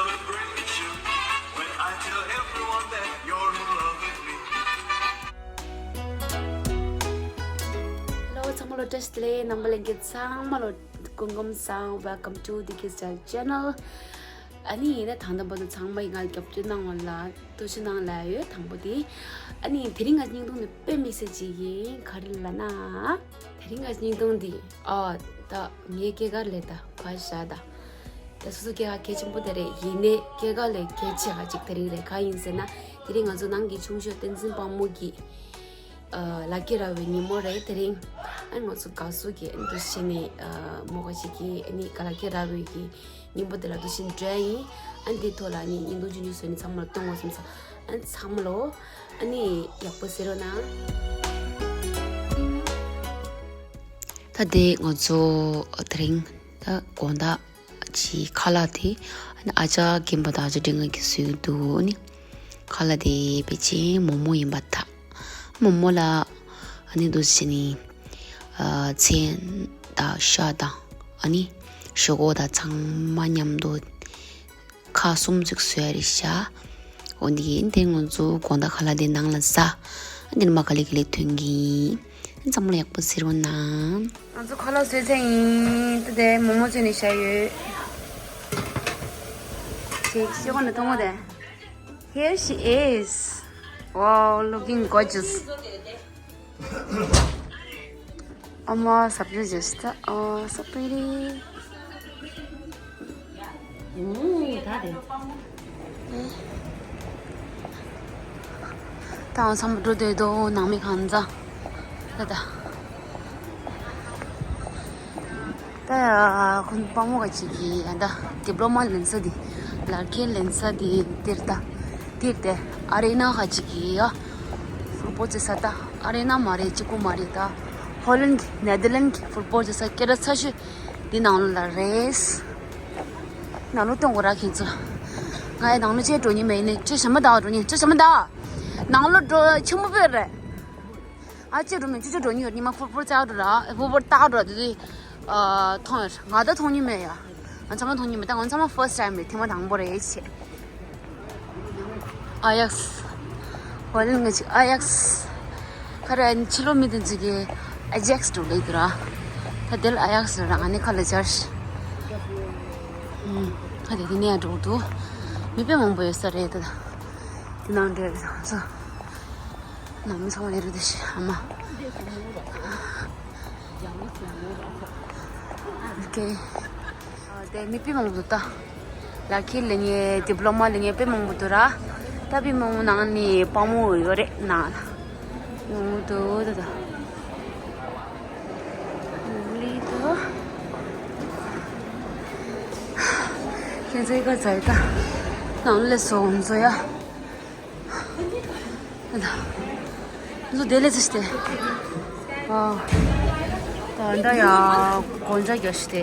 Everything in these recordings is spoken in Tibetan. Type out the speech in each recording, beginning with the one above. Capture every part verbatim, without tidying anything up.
Hello, ཚང་མ་ལ་བཀྲ་ཤིས་བདེ་ལེགས། རྣམ་པ་ལྷན་རྒྱས་ཚང་མ་ལ་སྐུ་ཁམས་བཟང་། Welcome to the Kids Style Channel. ཨ་ནི་ཡིན་ན་ད་ལྟ་བར་དུ་ཚང་མ་ཡིན་ང་རྒྱབ་སྐྱོར་གནང་བ་ལ་ཐུགས་རྗེ་གནང་ལབ་ཡོད། དང་པོ་དེ། ཨ་ནི་དེ་རིང་ང་བརྙན་ཐུང་འདི་དཔེ་མི་སྲིད་ཅིག་ཡིན། ག་རེ་ལབ་ན། དེ་རིང་ང་བརྙན་ཐུང་འདི་ཨ་ད་ངའི་སྐྱེས་སྐར་ལས་ད་ཕར་བཞག་ད། ད་སོ་སོ་སྐྱེས་སྐར་གལ་ཆེན་པོ་དེ་རེད། ཡིན་ནའི་སྐྱེས་སྐར་ལས་གལ་ཆེ་བ་ཅིག་དེ་རིང་རེད། གང་ཡིན་ཟེར་ན། དེ་རིང་ང་ཚོ་ནང་གི་ཆུང་ཤོས་བསྟན་འཛིན་དཔལ་མོ་གི་ཨ་ལ་སྐྱེས་ར་བའི་ཉིན་མོ་རེད་དེ་རིང་། ཨ་ནི་ང་ཚོ་དགའ་བསུ་གི་འདུ་བྱེད་ནི་ཨ་མོ་ག་ཞིག་གི་ཨ་ནི་ག་ལ་སྐྱེས་ར་བའི་གི་ཉིན་མོ་དེ་ལ་འདུ་བྱེད་འགྲོ་ཡ་ཡིན། ཨ་ནི་དེ་ཐོག་ལ་ཨ་ནི་བརྙན་ཐུང་ཆུང་ཆུང་བཟོས་ནི་ཚང་མ་ལ་སྟོན་དགོས་བསམ་ས། ཨ་ནི་ཚང་མ་ལོ་ཨ་ནི་ཡག་པོ་ཟེར་རོགས་གནང་། ད་དེ་ང་ཚོ་དེ་རིང་ད་དགོང་དག་ཅིག་ཁ་ལག་དེ་ཨ་ནི་ཨ་ཅག་རྒན་པ་དང་ཨ་ཅག་སྒྲེང་ང་གིས་བཟོས་འདུག་ཨ་ནི་ཁ་ལག་དེ་ཕལ་ཆེར་མོག་མོག་ཡིན་པ་ད། མོག་མོག་ལ་ཨ་ནི་འདུག་སེ་བྱས་ནི་ཨ་ཚལ་དང་ཤ་དང་ཨ་ནི་ཞོག་ཁོག་དང་ཚང་མ་མཉམ་དུ་ཁག་གསུམ་ཙམ་བཟོས་ཡ་རེད་ཤག་འོ་འདི་ཡིན་དེ་ང་ཚོ་དགོང་དག་ཁ་ལག་དེ་ནང་ལ་ཟ། འདི་ནས་མར་ག་ལེ་ག་ལེ་ཐོན་གྱི་ཡིན། ཚང་མ་ལ་ཡག་པོ་ཟེར་རོགས་གནང་། ང་ཚོ་ཁ་ལག་བཟོས་ཚར་ཡིན། ད་དེ་མོག་མོག་བཟོས་ནས་བཞག་ཡོད། ཅིག་ཤོག་གུ་ནས་མཐོང་གོ་དེ། Here she is. Wow, looking gorgeous. ཨ་མ་ཟབ་རྒྱས་བྱས་ཤིག་ད། ཨ་so pretty. ད་རེད། ད་ཚང་མ་འགྲོ་བསྡད་འདུག་ནང་མི་གང་ཚང་། ད་ད། ད་ཁོང་དཔའ་མོ་ག་ཅིག་གི་ཡ་ད་ཌི་པི་ལོ་མ་ལེན་ས་དེ། ལག་ཁྱེར་ལེན་ས་དེ་འདིར་ད། འདིར་དེ་ཨ་རེ་ན་ག་ཅིག་གི་ཡ། ཕུཊ་བོལ་རྩེ་ས་ད། ཨ་རེ་ན་མ་རེད། གཅིག་པོ་མ་རེད་ད། ཧོ་ལན་གི་ནེ་དར་ལན་གི་ཕུཊ་བོལ་རྩེ་ས་སྐད་གྲགས་ཚ་ཤོས་འདི་ནང་ལོགས་ལ་རེད། ནང་ལོགས་སྟོན་དགོས་ར་ཁྱེད་ཚོ། ང་ཡ་ནང་ལོགས་ཅིག་འགྲོ་མྱོང་མེད་ནི། ཁྱོད་ཞྭ་མོ་བདའ་འགྲོ་མྱོང་། ཁྱོད་ཞྭ་མོ་བདའ། ནང་ལོགས་འགྲོ་ཆེན་པོ་དཔེ་རེད། ཨ་ཅེ་འགྲོ་མི་ཅི་ཅི་འགྲོ་ཉུལ་ཉི་མ་ཕུཊ་བོལ་རྩེ་འགྲོ་ར། ཕུཊ་བོལ་ལྟ་འགྲོ་དུས་དུས། ཨ་མཐོང་ཡོད། ང་ད་མཐོང་མྱོང་མེད་ཡ། ང་ཚང་མ་མཐོང་མྱོང་མེད། ད་ང་ཚང་མ་ཕར་སི་ཊི་ཊའིམ་རེད། ཐེངས་མ་དང་པོ་རེད་ཆེ། ཨ་ཡག་སི། ཧོ་ལན་ང་ཅིག་ཨ་ཡག་སི། ཁ་ར་ཕྱི་ལོགས་མི་དེ་ཚོ་གིས་ཨ་ཇེག་སི་འགྲོ་ལེ་དུ་ར། ད་དེ་ལ་ཨ་ཡག་སི་ར། ང་ནི་ཁ་ལ་ཅར། ཨུམ། ཁ་དེ་དེ་ནས་འགྲོ་འདུག་མི་དཔེ་མང་པོ་ཡོད་ས་རེད་ད། དེ་ནང་འདྲ་བའི་ཚང་ཚོ། ནང་མི་ཚང་མ་ལས་རུ་དེ་ཤི་ཨ་མ། ཨོ་ཀེ། དེ་མི་དཔེ་མང་པོ་འདུག་ད། ལག་ཁྱེར་ལེན་མཁན། ཌི་པི་ལོ་མ་ལེན་མཁན་དཔེ་མང་པོ་འདུག་ར། ད་དཔེ་མང་པོ་ནང་ནས་དཔའ་མོ་ཡོད་རེད་ནང་ལ། ཡོང་འདུག་ད་ད། ལི་དུ། ཁྱེད་ཚོ་ཡི་ག་ཚ་ཡི་ད། ནང་ལས་སོང་ཚོ་ཡ། ང་ཚོ་དེ་ལས་ཚེ་ཤི་སྟེ། ཨ། ད་འདྲ་ཡ། གོན་ཆ་རྒྱག་ཤི་སྟེ།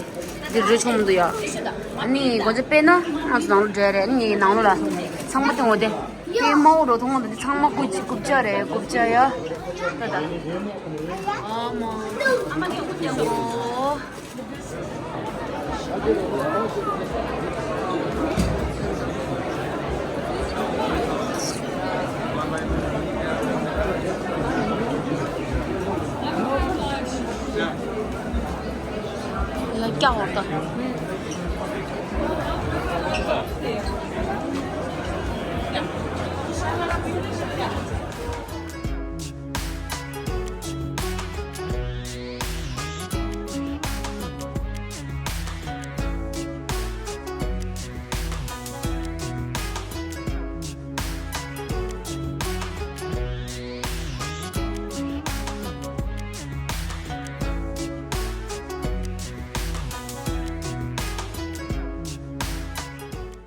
འདི་རེ་ཆུང་མི་འདུག་ཡ། ཨ་ནི་གོན་ཆ་དཔེར་ན་ང་ཚོ་ནང་ལོགས་འགྲོ་ཡ་རེད། ཨ་ནི་ངའི་ནང་ལོགས་ལ་ཚང་མ་སྟོན་འོ་དེ། དཔེ་མང་པོ་འགྲོ་མཐོང་འོ་དེ་ཚང་མ་རྐུབ་རྐུབ་ཀྱག་རེད། རྐུབ་ཀྱག་ཡ། ད་ད། ཨ་མ། ཨོ། ཡ་སྐྱག་འོ་ད།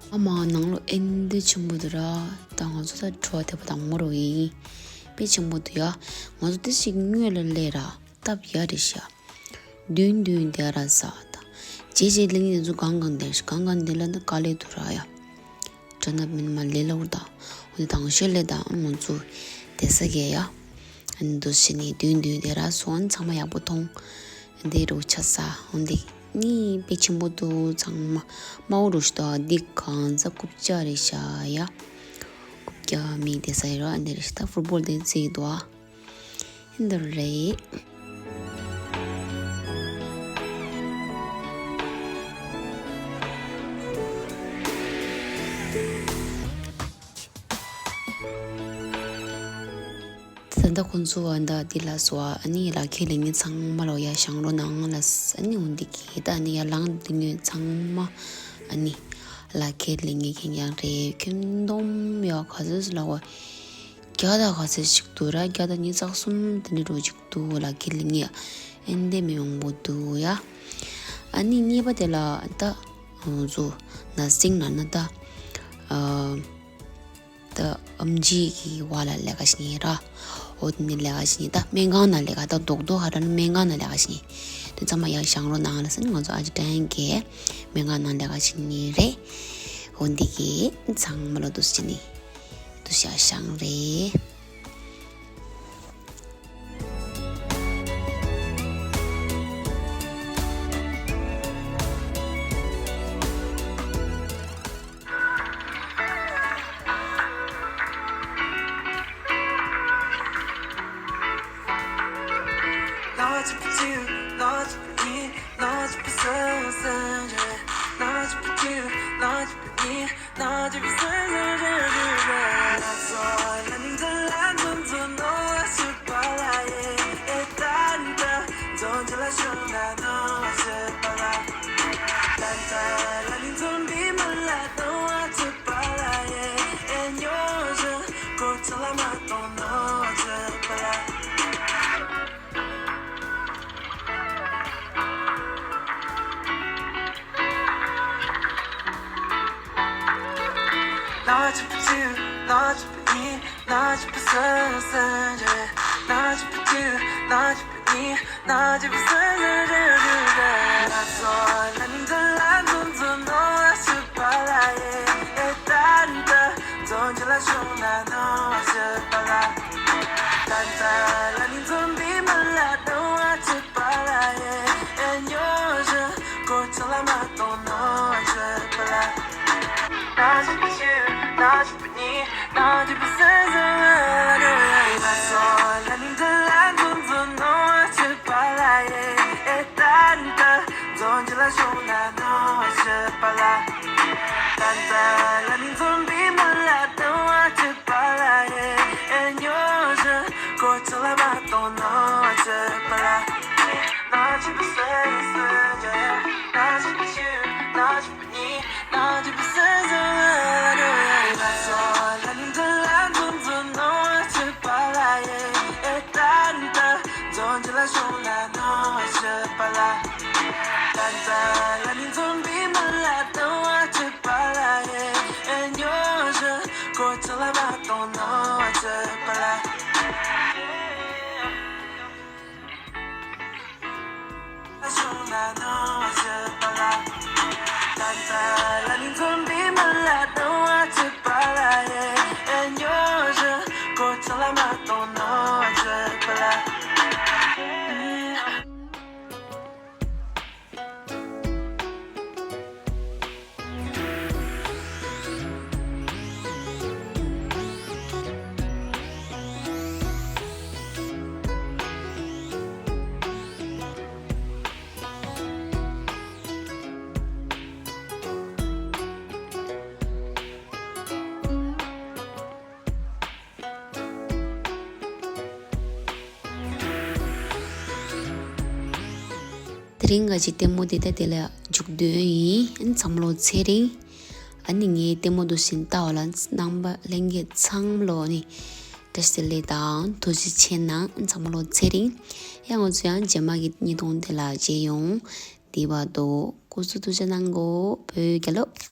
ཨ་མ་ནང་ལོགས་ཨེ་འདི་ཆེན་པོ་འདུག་ར། ད་ང་ཚོ་ད་བྲོ་བ་དེ་པ་དང་མོ་རོ་ཡིན། དཔེ་ཆེན་པོ་འདུག་ཡ། ང་ཚོ་དེ་ཞིག་དངོས་ལ་སླེབས་ར། སྟབས་ཡག་རེད་ཤག་མདུན་མདུན་དེ་ར་ཟ་ད། རྗེས་རྗེས་ལེན་ཡིན་ཚོ་གང་གང་དེ་གང་གང་དེ་ལ་ད་དཀའ་ལས་འདུག་ར་ཡ། དྲ་ན་མིན་མ་ལས་ལ་འུར་ད། འོ་དེ་དང་ཤོས་ལས་ད་ང་ཚོ་དེ་ས་གས་ཡ། ཨ་ནི་འདུག་སེ་བྱས་ནས་མདུན་མདུན་དེ་ར་སོང་། ཚང་མ་ཡག་པོ་མཐོང་། འདི་རུ་ཆ་ས་འོ་འདི། ནི་དཔེ་ཆེན་པོ་འདུག་ཚང་མ། དམར་པོ་རུ་ཞིག་འདུག་འདི་གང་ཟག་རྐུབ་བཀྱག་རེད་ཤག་ཡ། རྐུབ་བཀྱག་མི་དེ་ས་ཡི་རོ། ཨ་འདི་རེད་ཤག་ད་ཕུཊ་བོལ་དེ་རྩེ་འདུག་ཨ། འདི་རེད། ད་ལྟ་ཁོང་ཚོ་ཨ་ད་འདི་ལ་སོ། ཨ་ནི་ལག་ཁྱེར་ལེན་མཁན་ཚང་མ་ལོ་ཡ་བཞེངས་རོགས་གནང་ལ། ཨ་ནི་འོ་འདི་གི་ད་ཨ་ནི་ཡར་ལངས་འདི་ངོས་ཚང་མ་ཨ་ནི་ལག་ཁྱེར་ལེན་མཁན་ཁེངས་ཀྱང་རེད། ཁྱོན་བསྡོམས་ཡ་ག་ཚོད་ལ་བ། བརྒྱ་དང་ག་ཚོད་ཅིག་འདུག་ར། བརྒྱ་དང་ཉི་ཤུ་རྩ་གསུམ་དེ་འདྲ་འགྲོ་ཅིག་འདུག་ལག་ཁྱེར་ལེན་མཁན་ཨེ་འདི་མི་མང་པོ་འདུག་ཡ། ཨ་ནི་གཉིས་པ་དེ་ལ་ད་ང་ཚོ་ནར་སིང་ལ་ན་ད་ཨ་ད་ཨེམ་ཆི་གི་བར་ལ་ལས་ཀ་བྱེད་མཁན་ར། འོ་དེ་ནས་ལས་ཀ་བྱེད་མཁན། ད་སྨན་ཁང་ནང་ལས་ཀ། ད་རྡོག་རྡོག་ཧ་ར་ན་སྨན་ཁང་ནང་ལས་ཀ་བྱེད་མཁན་དེ་ཚང་མ་ཡར་བཞེངས་རོགས་གནང་ལ་ཟེར་ནས། ང་ཚོ་ཨ་ཅེ་ཏན་གྱི་སྨན་ཁང་ནང་ལས་ཀ་བྱེད་མཁན་རེད། འོ་འདི་གི་ཚང་མ་ལ་འདུག་སེ་བྱས་ནས་འདུག་སེ་བཞེངས་རེད། དེ་རིང་ང་ཅིག་ལྟད་མོ་དེ་ད་དེ་ལ་མཇུག་སྡོད་ཡིན། ཨ་ནི་ཚང་མ་ལོ་ཚེ་རིང་། ཨ་ནི་ངའི་ལྟད་མོ་འདུག་སེ་ལྟ་བ་ལ་རྣམ་པ་ལྷན་རྒྱས་ཚང་མ་ལོ་ནི་བཀྲ་ཤིས་བདེ་ལེགས་དང་ཐུགས་རྗེ་ཆེ་གནང་། ཨ་ནི་ཚང་མ་ལོ་ཚེ་རིང་། ཡང་ང་ཚོ་ཡང་རྗེས་མ་གི་ཉིས་སྟོང་དེ་ལ་མཇལ་ཡོང་། དེ་བར་དུ་སྐུ་གཟུགས་ཐུགས་ཅག་གནང་གོ། བོད་རྒྱལ་ལོ།